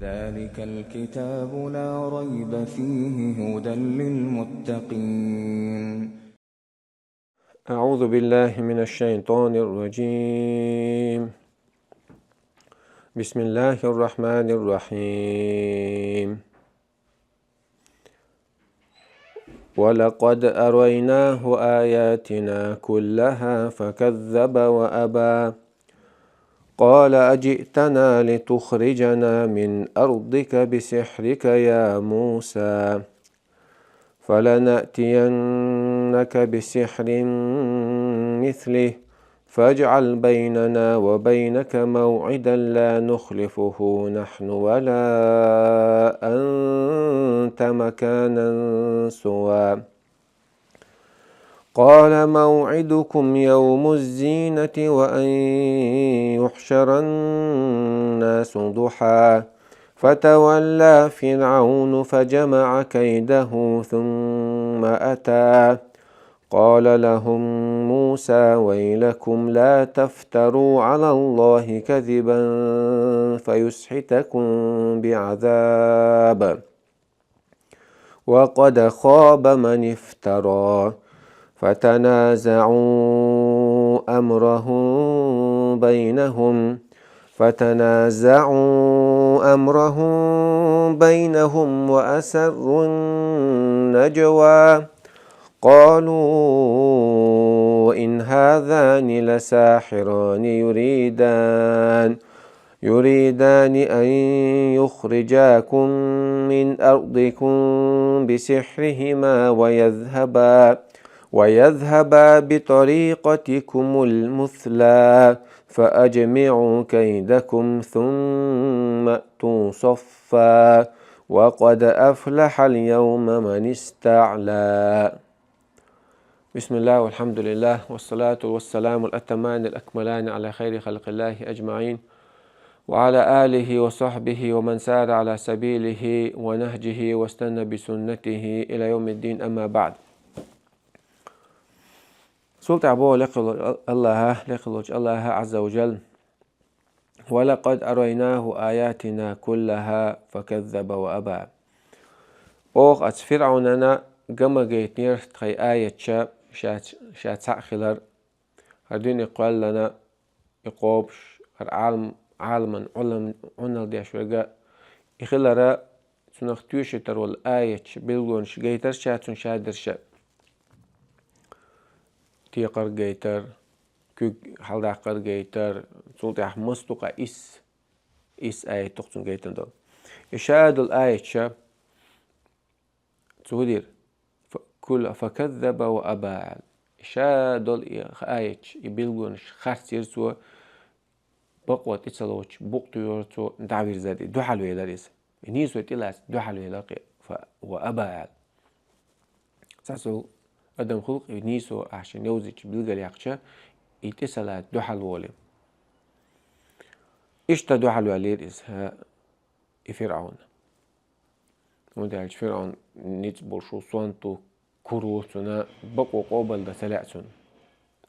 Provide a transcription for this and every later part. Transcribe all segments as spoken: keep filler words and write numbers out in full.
ذلك الكتاب لا ريب فيه هدى للمتقين. أعوذ بالله من الشيطان الرجيم. بسم الله الرحمن الرحيم. ولقد أريناه آياتنا كلها فكذب وأبى. قال أجئتنا لتخرجنا من أرضك بسحرك يا موسى. فلنأتينك بسحر مثله فاجعل بيننا وبينك موعدا لا نخلفه نحن ولا أنت مكانا سوى. قال موعدكم يوم الزينة وأن يحشر الناس ضحى. فتولى فرعون فجمع كيده ثم أتى. قال لهم موسى ويلكم لا تفتروا على الله كذبا فيسحتكم بعذاب. وقد خاب من افترى. فتنازعوا أمرهم بينهم فتنازعوا أمرهم بينهم وأسروا النجوى. قالوا إن هذان لساحران يريدان يريدان أن يخرجاكم من أرضكم بسحرهما ويذهبا ويذهبا بطريقتكم المثلى فأجمعوا كيدكم ثم أتوا صفا وقد أفلح اليوم من استعلى. بسم الله والحمد لله والصلاة والسلام الأتمان الأكملان على خير خلق الله أجمعين وعلى آله وصحبه ومن سار على سبيله ونهجه واستنى بسنته إلى يوم الدين، أما بعد. Цул тӀаьхьа боху лекха волчу Аллаха, лекха волчу Аллаха Азза ва Жалла: «ولقد أريناه آياتنا كلها فكذب وأبى». Оха аса ФирӀавнана ган ма гайтинера тхайн аяташ, ша, ша цхьаъ хилар, хӀара дуьне кхоьллина, и кхобуш, хӀара Ӏалам-, Ӏаламан Ӏулам-, Ӏуналла деш верг а, и хилар а, цунах тоьшуш тарлуш болу аяташ, билгалонаш гайтар ша цунна ша дерш а. Текхар гайтар, куьг хьаладаккхар гайтар, цул тӀаьхьа маса ду-кх исс, исс аят ду-кх цунна гайтина долу. И ша долу аяташ, цо хӀун дира? Фа-, кула факаддаба ва аба аьлла. Ша долу и аяташ, и билгалонаш харцйира цо, бакъо тӀе ца лоцуш, букъ туьйхира цо, дӀавирзира и, дуьхьалвелира иза. И нийсо тӀелаца дуьхьалвелира кхин, фа-, ва аба аьлла. Цхьа цул адам хӀуллакх и нийсо ахь шен йовзийча билгалъяьккхича, и тӀе ца лаца дуьхьалволу. Иштта дуьхьалваьллера иза, и ФирӀавн. ХӀунда аьлча ФирӀавн ницкъ болуш ву, сонта ву, кура ву, цунна бакъо къобалдан ца лаьа цунна.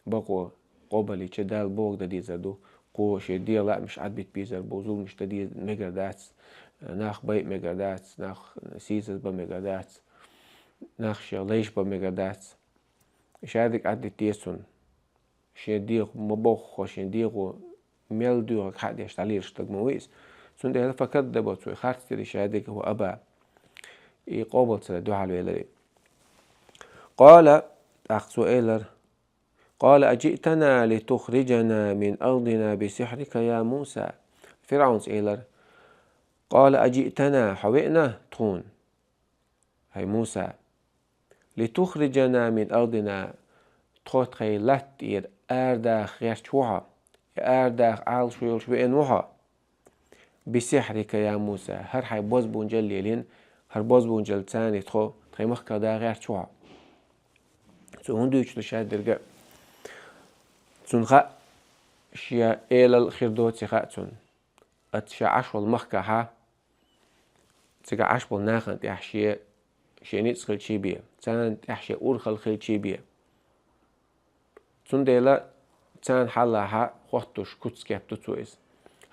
Бакъо къобалйича, Дала бохург дан дезар ду. Кхо шен дегӀан лаамаш Ӏадбита безар бу, зуламаш дан де-, мегар дац, нах байа мегар дац, нах сийсаз бан мегар дац, нах шен лайш бан мегар дац. Ша дерг Ӏаддита деза цунна. Шен дегӀо ма боххо, шен дегӀо мел доьхург хьа а деш дӀалелаш стаг ма ву иза. Цундела факаддаба, цо харцдира ша дерг, ва аба. И къобал ца дан дуьхьалвелира. Къала, тӀаккха цо элира: «Къала ажиътана литухрижана мин ардина бисихрика я Муса». ФирӀавнас элира: «Къала ажиътана, хьо веана тхуна, хӀай Муса, литухрижана мин ардина, тхо тхайн латта тӀера арадаха гӀерташ ву хьо, и арадаха Ӏалашо йолуш веана ву хьо? Бисихрика я Муса, хӀара хьайн бозбуунчалла лелийна, хӀара бозбуунчалла царна тхо тхайн махках даха гӀерташ ву хьо». Цо хӀунда дуьйцуш ду ша дерг а? Цунна хаьа, шен элал хир доций хаьа цунна. Оцу ша Ӏаш волу махкахьа, цигахь Ӏаш болу нахана тӀехь шен, шен ницкъ хилчий бен, царна тӀехь шен урхалла хилчий бен. Цундела царна хьалахьа хоттуш куц кеп ду цо иза.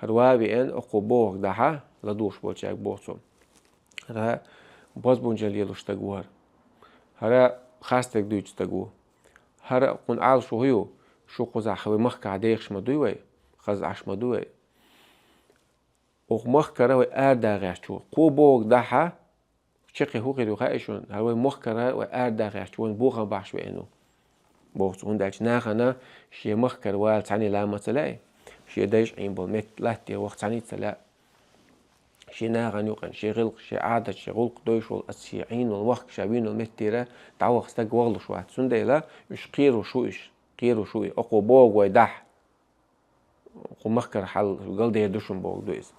ХӀара ван а веана, окхо бохург дахьа, ладугӀуш болчаьрга боху цо. ХӀара бозбунчалла лелош стаг ву хӀара. ХӀара харцдерг дуьйцу стаг ву. ХӀара кхунна Ӏалашо хӀун ю? Шу кхузахь вай махкахь дехаш ма дуй вай, хаза Ӏаш ма ду вай. Оха махкара вай арадаха гӀерташ ву. Кхо бохург дахьа, чаккхе хӀун хир ю хаьий шуна? ХӀара вай махкара вай арадаха гӀерташ ву, вайна бохам бахьаш веана ву, боху цо. ХӀунда аьлча нахана шен махкара вала цхьаьна ла ма ца лаьий, шен дайша Ӏийна болу меттиг латте ваха цхьаьна ца лаьа. Шен нахана юкъана, шен гӀиллакх, шен Ӏадат, шен гӀуллакх дойуш волу, аса шен Ӏийна волу махка ша вийна волу меттера дӀаваха стаг вахалуш вац. Цундела уьш кхеруш ву уьш, кхеруш ву и. Оха боху вай дахь. Кху махкара хьал галдер ду шуна боху ду иза.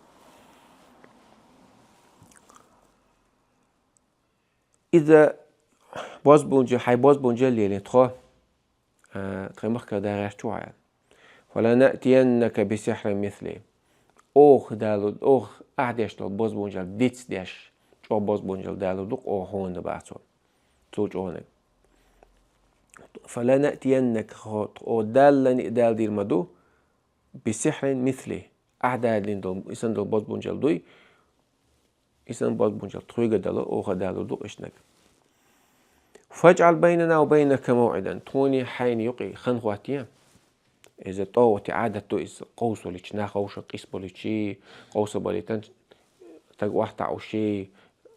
Иза бозбунча, хьайн бозбунчалла лелийна тхо, а, тхайн махкара да гӀерташ ву хьо аьлла. «فلنأتينك بسحر مثله». Оха далур, оха ахь деш долу бозбунчалла дицдеш, чӀогӀа бозбунчалла далур ду-кх оха хьуна, боху цо. Цул чӀогӀаниг. «فلنأتينك», хьо, оха даллалц а далийр ма ду, «بسحر مثله». Ахь далийна долу, и санна долу бозбунчалла дуй, и санна бозбунчалла тхоьга а дало, оха а далур ду-кх иштаниг. «فاجعل بيننا وبينك موعدا». Тхуний хьайний юкъе хан хӀоттае. Иза тӀагӀути Ӏадат ду иза, къовсалуш, нах вовшах къийсабалуш, къовсабалийтан стаг охьатаӀуш,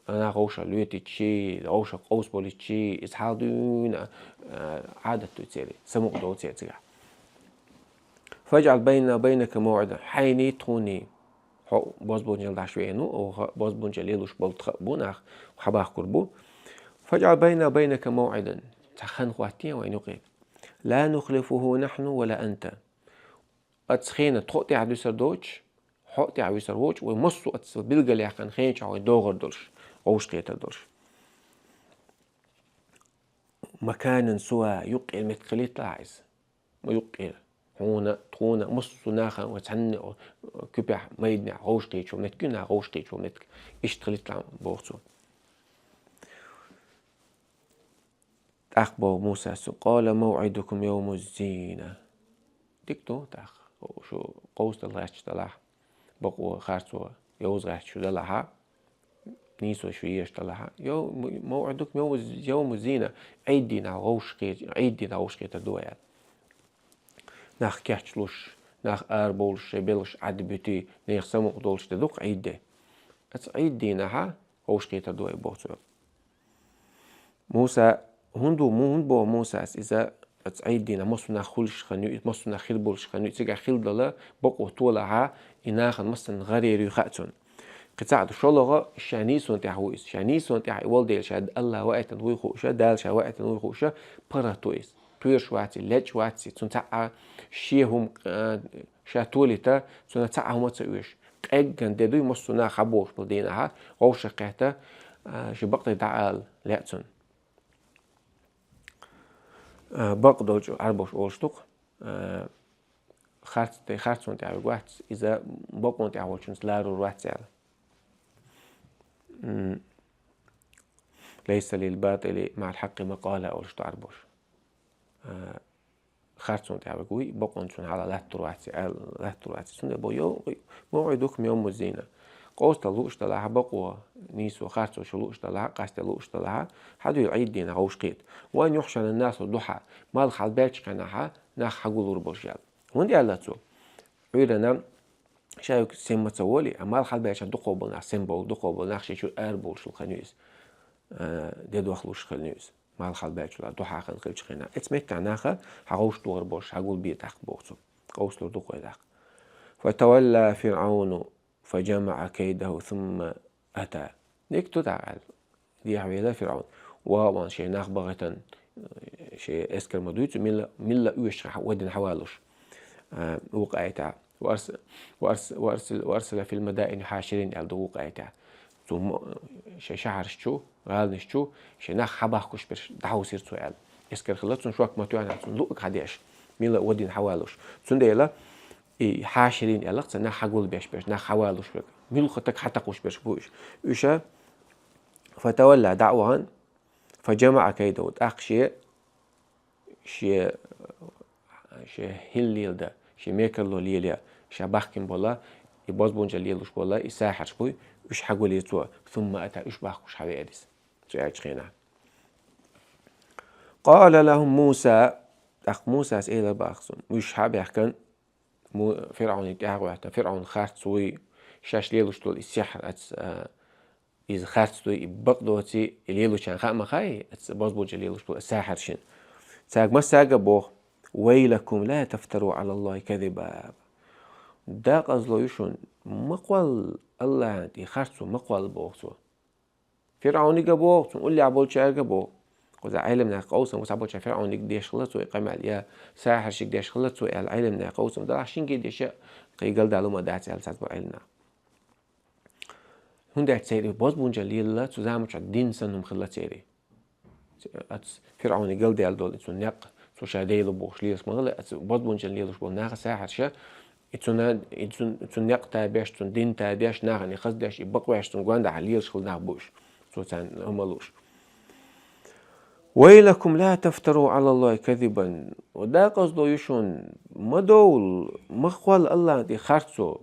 нах вовшах лоьтуш, вовшах къовсабалуш, иза хьал дуьйна, а, Ӏадат ду церан, самукъа долу церан цигахь. «فاجعل بيننا وبينك موعدا». Хьайний тхуний. Хьо бозбунчалла дӀаш веана ву, оха бозбунчалла лелош болу тхан а бу нах, хьабахкур бу. «فاجعل بيننا وبينك موعدا». Цхьа хан хӀоттае вайна юкъе. «لا نخلفه نحن ولا أنت». Оцу хенан тхо а тӀаьхьа дуьсур доцуш, хьо а тӀаьхьа вуьсур воцуш, вай массо а оцу билгалъяьккхина хен чохь вай догӀур долуш, вовшахкхетар долуш. «مكانا سوى», юккъера меттиг хилийталахь иза. Ма юккъера. Хьуна, тхуна, массо а нахана вай цхьанна куьпехь, майданехь вовшахкхеташ йолу меттиг, нах вовшахкхеташ йолу меттиг. Иштта хилийталахь, боху цо. ТӀаккха боху Мусас: «قال موعدكم يوم الزينة». Дика ду, тӀаккха шу къовсадала гӀерташ делахь, бакъо, харцо йовза гӀерташ шу делахь, нийсо шу езаш делахь. Йо-, موعدكم يوم الز-، يوم الزينة. Ӏийд дийнахь вовшахкхе-, Ӏийд дийнахь вовшахкхетар ду вай аьлла. Нах кечлуш, нах арабовлуш, шайн белхаш Ӏадбуьтий, нехан самукъа долуш де ду-кх Ӏийд де. Оцу Ӏийд дийнахь вовшахкхетар ду вай, боху цо. Муса, хӀунда ву, му-, хӀунда боху Мусас иза, оцу Ӏийд дийнахь массо а нах хуьлуш хан ю, массо а нах хир болуш хан ю, цигахь хилла дала, бакъо толахь, и нахана массанна гӀар ер ю хаьа цунна. Кхин цхьаъ ду, шолгӀа ша нийсонан тӀехь ву иза. Ша нийсонан тӀехь и волу дела, ша АллахӀ ваийтина вуй хууш, Дала ша ваийтина вуй хууш, паргӀат ву иза. Кхоьруш вац и, лечкъаш вац и, цунна цхьаъ шен хӀума, а, ша толийта, цунна цхьаъ хӀума а ца оьшу. Къеггина де дуй, массо а нах хьабохуш болу дийнахь, вовшахкхетта, а, ши бакъдерг дӀаала лаьа цунна. А, бакъ долчу Ӏарбоша олуш ду-кх, а, харц-, харцонан тӀехь вуьгу вац, иза бакъонан тӀехь волчуьнца ларур вац аьлла. М, «ليس للباطل مع الحق مقالة», олуш ду Ӏарбоша. А, харцонан тӀехь вуьгу вуй, бакъонан цунна хьала латтур вац, аьлла, латтур вац. Цундела бо йо-, موعدكم يوم الزينة. Къовсадала лууш делахь, бакъо, нийсо, харцо шу лууш делахь, къасте лууш делахь, хьан дуьйла Ӏийд дийнахь вовшахкхета. «وأن يحشر الناس ضحى». Малх хьалабаьллачу хенахь нах хьагуллур болуш аьлла. ХӀунда аьлла цо? Ӏуьйранна ша юкъа сема ца волий, а малх хьалабаьллачу хенахь дукхах болу нах сема бовлу, дукхах болу нах шайн чуьра арабовлуш хилла хан ю иза. А, де дохлуш хилла ю иза. Малх хьалабаьллачул а духьа хан хилчу хенахь. Оцу меттехь наха хьагӀовшадохур болуш, хьагулбе тӀаккха боху цо. Къовсалур ду-кх вай тӀаккха. «فتولى فرعون فجمع كيده ثم أتى». Дика ду тӀаккха аьлла. Дехьавелла ФирӀаун. Ваъ, шен нах бахийтина, шен эскар ма дуьйцу, милла, милла оьшучу хьа-, вадина хьавалуш. А, вукху аятехь. «وأرس-، وأرس-، وأرسل، وأرسل في المدائن حاشرين», аьлла ду вукху аятехь. Цу мо-, шайн шахьарш чу, гӀаланаш чу, шен нах хьабахкуш берш дӀахьовсийра цо аьлла. Эскар хилла цунна шок ма тоьхна, цунна луъург хьадеш, мила а вадийна хьавалуш. Цундела и хьаширин аьлла-кх цара, нах хьагулбеш берш, нах хьавалуш берш, муьлхха стаг хьатакхуш берш бу уьш. Уьш а فتولى, дӀа а вахана, فجمع كيده, тӀаккха шен, шен, шен хӀилла леладан, шен мекарло лелаян, ша бахкийна болу И бозбуунчалла лелаш бола, и сахьарш буй, уьш хьагулъе цо, ثم أتى, уьш бахкуш хьавеара из. Цу аьлча хенахь. قال لهم موسى, тӀаккха Мусас элира бахкуш цунна. Уьш хьабаьхкина, Му-, ФирӀавне тӀехьа гӀоьттина, ФирӀавн харц вуй, шаьш лелаш дола и сихьр, ац, а, иза харц дуй, и бакъ доций, и лелачарна хаа ма хаьий, ац бозбуунчалла лелаш бола сахьаршна. Цаьрга массаьрга боху: ويلكم لا تفتروا على الله كذبا. Дакъазло ю шуна, ма кхолла АллахӀана тӀе харцо, ма кхолла, боху цо. ФирӀавнага боху, цунна уллехь болчаьрга боху. Кхуза Ӏеламнаха къовсам, цхьаболчара ФирӀавнага деш хилла цо и къамел, я сахьаршка деш хилла цо аьлла, Ӏеламнаха къовсам. Делахь шинга деш а, кхин галдала хӀума дац аьлла цхьаболчу Ӏеламнаха. ХӀунда аьлча церан бозбуунчалла лелла цу заманчохь дин санна хӀума хилла церан. Ац ФирӀавне галдаьлла долу и цуьнан некъ, цо ша Дела бохуш лелаш ма хилла, ац бозбуунчалла лелаш болу наха сахьарша, и цуьнан, и цуьн-, цуьнан некъ табеш, цуьнан дин табеш, нахана и хаздеш, и бакъвеш, цуьнан гондахьа лелаш хилла нах бу уьш, цо царна хӀума лууш. ويلكم لا تفتروا على الله كذبا. Ва дакъазло ю шуна, ма довла, ма кхолла АллахӀана тӀе харцо.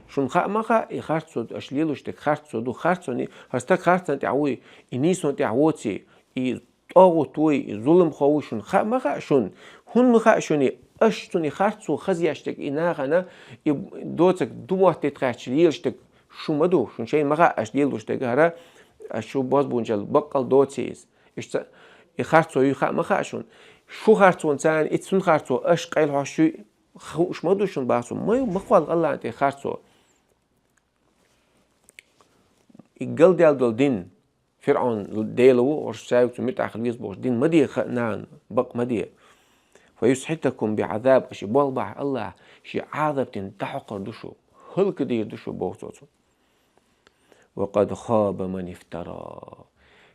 Шуна хаа ма хаьа, и харцо, аша лелош дерг харцо ду, харцоне, хӀара стаг харцонна тӀехь вуй, и нийсонна тӀехь воций, и тӀагӀут вуй, и зуламхо вуй, шуна хаа ма хаьа шуна. ХӀунда ма хаьа шуна, аша цунна и харцо хазъеш дерг и нахана, и доцург ду моттийта хаьттича лелош дерг шу ма ду, шуна шайна ма хаьа, аша лелош дерг хӀара, аша шу бозбуунчалла баккъал доций иза. Иштта и харцо юй хаа ма хаьа шуна. Шу харцонна царна, и цуьнан харцо аша къайлахьош юй, хууш ма ду шуна, бах цо, ма ю, ма кхолла АллахӀана тӀе харцо. И галдаьлла долу дин, ФирӀавн Дела ву, хӀорш цаьрга цу муьтӀахь хила веза бохуш, дин ма де ха-, нахана, бакъ ма де. فيسحتكم بعذاب, аша и болх бахь АллахӀа шен Ӏазап дина дӀахьокхур ду шу, хӀаллакдийр ду шу, боху цо цунна. وقد خاب من افترى.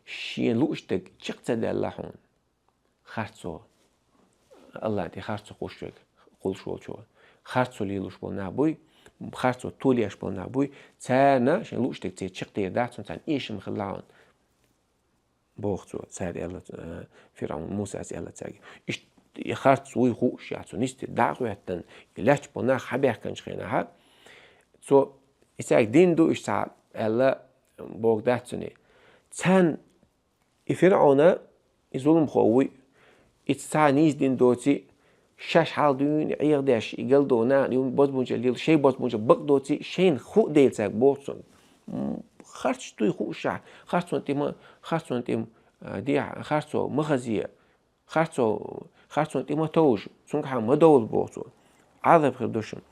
Шен лууш дерг чекх ца даьлла хьуна. Харцо АллахӀана тӀе харцо кхуьссуш верг, кхуллуш волчо. Харцо лелош болу нах буй, харцо толош болу нах буй, царна шайн лууш дерг церан чекхдер дац, цунна царна эшам хилла хьуна. Боху цо, цара аьлла, э, ФирӀавн, Мусас аьлла цаьрга. Иштта и харц вуй хууш яц, цу нисте дӀа а хӀоьттина, и лаьтташ болу нах хьабаьхкинчу хенахь, цо и цаьрга дин ду, иштта цхьа аьлла, боху дац цуьнан. Царна И ФирӀавна, и зуламхо вуй, и цхьа нийса дин доций, шаьш хьал дуьйна Ӏеха деш, и галдо нахана, и бозбунчалла лела, шайн бозбунчалла бакъ доций, шайна хуу дела цаьрга боху цунна. М, харцаш дуй хууш ахь, харцонна тӀе ма, харцонна тӀе ма, а, дехьа, харцо ма хазе, харцо, харцонна тӀе ма товжа, цуьнгахьа ма довла боху цо. Ӏазап хир ду шуна.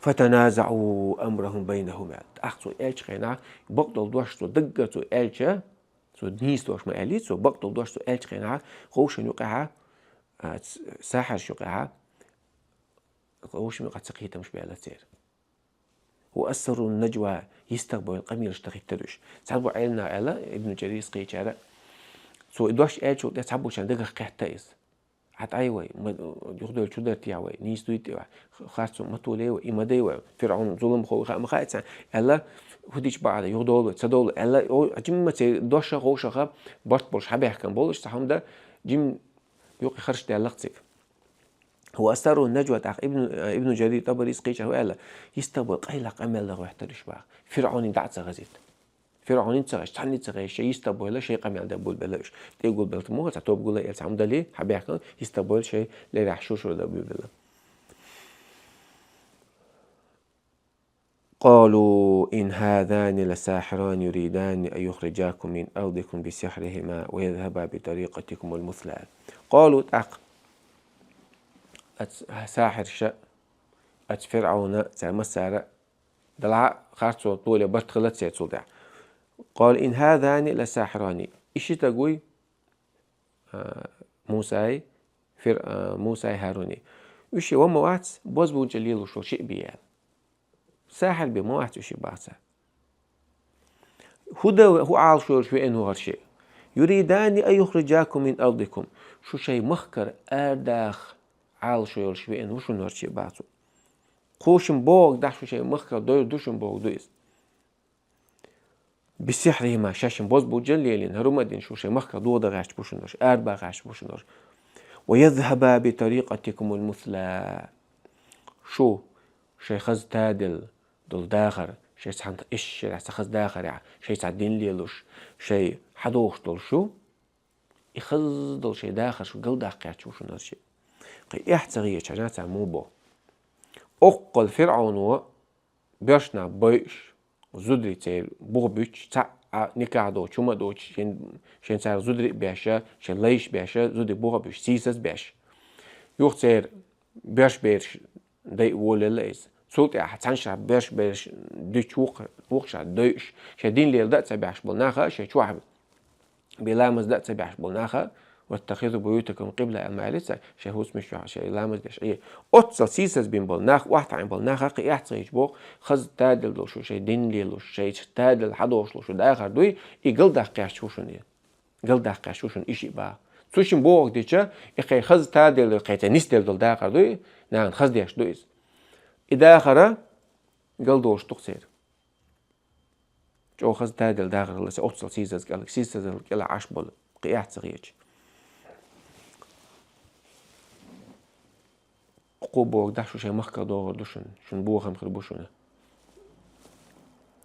فتنازعوا أمرهم بينهم. ТӀаккха цо аьллачу хенахь, бакъдолу дош цо даггара цо аьлча, цо нийса дош ма аьллий, цо бакъдолу дош цо аьллачу хенахь, ховшан юкъехьа, а, ц-, сахьарш юкъехьа, ховшан юкъа ца кхетамаш баьлла церан. وأسروا النجوى, йистах бевлла къамелаш дахийтира уьш. Цхьаболу Ӏеламнаха аьлла, Ибн Жарира кхечара, цо и дош аьллачул тӀе цхьаболчарна дагах кхетта иза. Хьан тӀай вай, ма, юхадевлла чу дара техьа вай, нийса дуй тӀе вай, харцо ма толей вай, и ма дай вай, ФирӀавн зуламхо вай, хаа ма хаьа царна, аьлла, хӀу дича бакъ ду, юхадовла вай, ца довла, аьлла, о, жимма церан дошах, ховшах барт болуш хьабаьхкина болуш, цхьа хӀума дан, жим юкъа харш даьллакх цига. وأسروا النجوى, тӀаккха Ибн, Ибн Жарир ТӀабарис кхечара хӀу аьлла, йистах бевлла къайлаха къамел дан гӀоьртира уьш бах. ФирӀавнна дӀа а ца хазийта. ФирӀавнна ца гӀеш, цхьанна ца гӀеш, шайн йистах бевлла, шайн къамел дан буьйлабелла уьш. ТӀе гулбелла муха, цхьа тоба гулъе, цхьа хӀума дале, хьабаьхкина, йистах бевлла, шайн лерехь шура-шура дан буьйлабелла. قالوا إن هذان لساحران يريدان أن يخرجاكم من أرضكم بسحرهما ويذهبا بطريقتكم المثلى. قالوا, тӀаккха оцу сахьарша, оцу ФирӀавна, цара массара, делахь а харцо толе барт хилла церан цул тӀаьхьа. قالوا إن هذان لساحران. И ши стаг вуй, а, Мусай, Фир-, а, Мусай, ХӀаруни. Уьш ва ма вац, бозбунчалла лелош волу шиъ бен аьлла. Сахьар бен ма вац уьш, бах цара. ХӀу дан, хӀу Ӏалашо йолуш веана ву хӀара шиъ? يريدان أن يخرجاكم من أرضكم. Шу шайн махкара арадаха Ӏалашо йолуш веана ву шуна хӀара шиъ, бах цо. Кхо шимма бохург дахь шу шайн махкара дойр ду шуна бохург ду иза. بسحرهما, шаьшшинна бозбунчалла лелийна, хӀара хӀума а дина, шу шайн махкара дохадан гӀерташ бу шуна уьш, арабан гӀерташ бу шуна уьш. ويذهبا بطريقتكم المثلى. Шу шайн хаза таделла долу дахар, шайн цхьана ишшарехь ца хаза дахарехь, шайн цхьа дин лелош, шайн хьадогӀуш долуш шу, и хаза долу шайн дахар шу галдаккха гӀерташ ву шуна аса шиъ. Кхин эхь ца гӀечхьана цара муха бо. Оккхул ФирӀауно боьршнах бойуш, зударий церан буха буьттуш, цхьаъ а никахь доцуш, хӀума а доцуш, шен, шен цара зударий а беш, шен лайш а беш, зударий буха а буьттуш, сийсаз а беш. Юха церан боьрша бераш дайа волаелла иза. Цул тӀаьхьа цхьана шарахь боьрша бераш дуьтуш вукх-, вукху шарахь дойуш, шайн дин леладан а ца беш болу наха, шайн чохь бен ламаз дан а ца беш болу наха, «واتخذوا بيوتكم قبلة» аьлла ма аьллий цара, шайн хӀусамаш чохь шайн ламаз деш Ӏе. Оццул сийсаз бина болу нах, охьатаӀийна болу наха кхин эхь ца гӀечхьана боху, хаза таделла долуш шу, шайн дин лелош, шайн таделла хьадогӀуш долуш шу дахар дуй, и галдаккха гӀерташ ву шуна и. Галдаккха гӀерташ ву шуна и шиъ боху. Цу шина бохург дича, и кхин хаза таделла, кхин цхьа нисделла долу дахар дуй, нахана хаза деш ду иза. И дахар галдолуш ду-кх церан. ЧӀогӀа хаза таделла дахар хилла аса оццул сийсаза кӀел-, сийсазалла кӀелахь Ӏаш болу, кхин эхь ца гӀеча. Кхо боху дахь шу шайн махках догӀур ду шуна, шуна бохам хир бу шуна.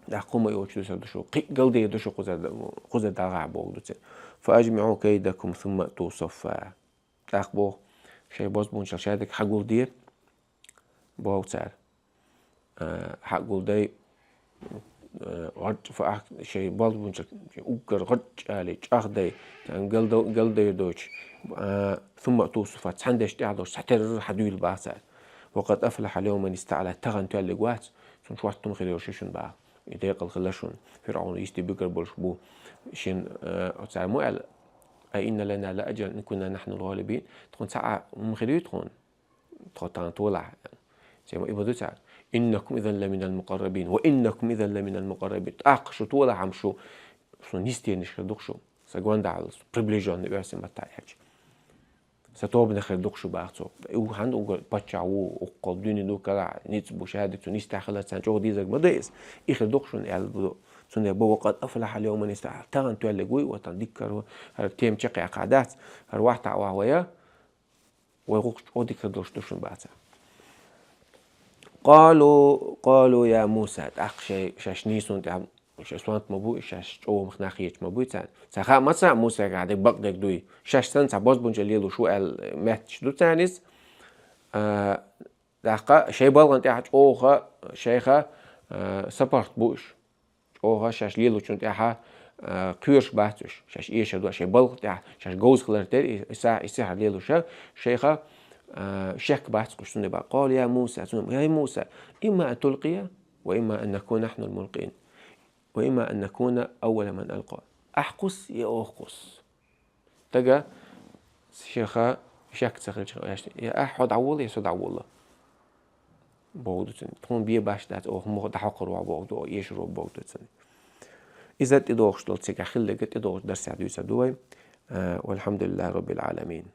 ТӀаккха кхо ма йоцуш дуьсур ду шу, кхин а галдер ду шу кхузара, кхузара дагӀахь боху ду церан. «فأجمعوا كيدكم ثم ائتوا صفا». ТӀаккха боху, шайн бозбуунчалла шадерг хьагулде, боху цара. А, хьагулдай, а, гӀорч фаах шайн бозбуунчалла уггар гӀорч али, чӀагӀдай, царна галда-, галдайр доцуш, а, «ثم ائتوا صفا», цхьана деш тӀаьхьа долуш, цхьатерра хьадуьйла баха цара. «وقد أفلح اليوم من استعلى», тахана тоьллиг вац, цунна шорта хӀума хир йолуш ю шуна баха. И декъал хила шуна, ФирӀавн йисте буьгур болуш бу шен, а, цара ма аьлла: «أئن لنا لأجرا إن كنا نحن الغالبين». Тхуна цхьа а хӀума хир юй тхуна? Тхо тахана толахь. Цема и ма ду цара: «إنكم إذا لمن المقربين، وإنكم إذا لمن المقربين». ТӀаккха шу толахь-м шу, шу нисделларш хир ду-кх шу. Сан гондахьалц приближённый оьрсийн маттахь аьлча. Сан тобанах хир ду-кх шу, баха цо. И ву хьан уггар паччахь ву, уккхул дуьне ду, карахь ницкъ бу, шадерг цу нисдехь хилар царна чӀогӀа дезарг ма ду иза. И хир ду-кх шуна аьлла бу. Цундела бо: «وقد أفلح اليوم من استعلى». Тахана тоьллиг вуй, вот тахана дика хӀара, хӀара тема чекхъяьккхина дац, хӀара вахтахь ваха вай, вай гӀуллакх чӀогӀа дика хир долуш ду шуна, баха цара. «قالوا، قالوا يا موسى». ТӀаккха шай, шаьш нийсонна тӀехь, шаьш сонта ма бу, шаьш чӀогӀа нах хеташ ма буй царна. Цара хаьа ма ца Мусага дерг бакъдерг дуй. Шаьш санна цхьа бозбуунчалла лелош ву аьлла метташ ду царна иза. А, тӀаккха шайн балгӀана тӀехь чӀогӀа шайх, а, сапаргӀат бу уьш. ЧӀогӀа шаьш лелочун тӀехь, а, кхоьруш бац уьш. Шаьш эшар ду, шайн балгӀа тӀехь, шаьш говза хилар тера, и, и са-, и сихьр лелош, шайх, а, шек бац уьш цундела баха. «قالوا يا موسى», цунна: «يا موسى، إما أن تلقي وإما أن نكون نحن الملقين وإما أن نكون أول من ألقى». Ахь кхуссу, я оха кхуссу? Стага шех шек ца хилча, я ахь хьо дӀаволла, я со дӀаволла, боху ду цуьнга. Тхуна бен баш дац, оха муха дӀахьокхур ву боху ду, оха эшар ву боху ду цуьнга. Иза тӀедогӀуш долу, цигахь хилларг тӀедогӀучу дарсехь дуьйцур ду вай. А, والحمد لله رب العالمين.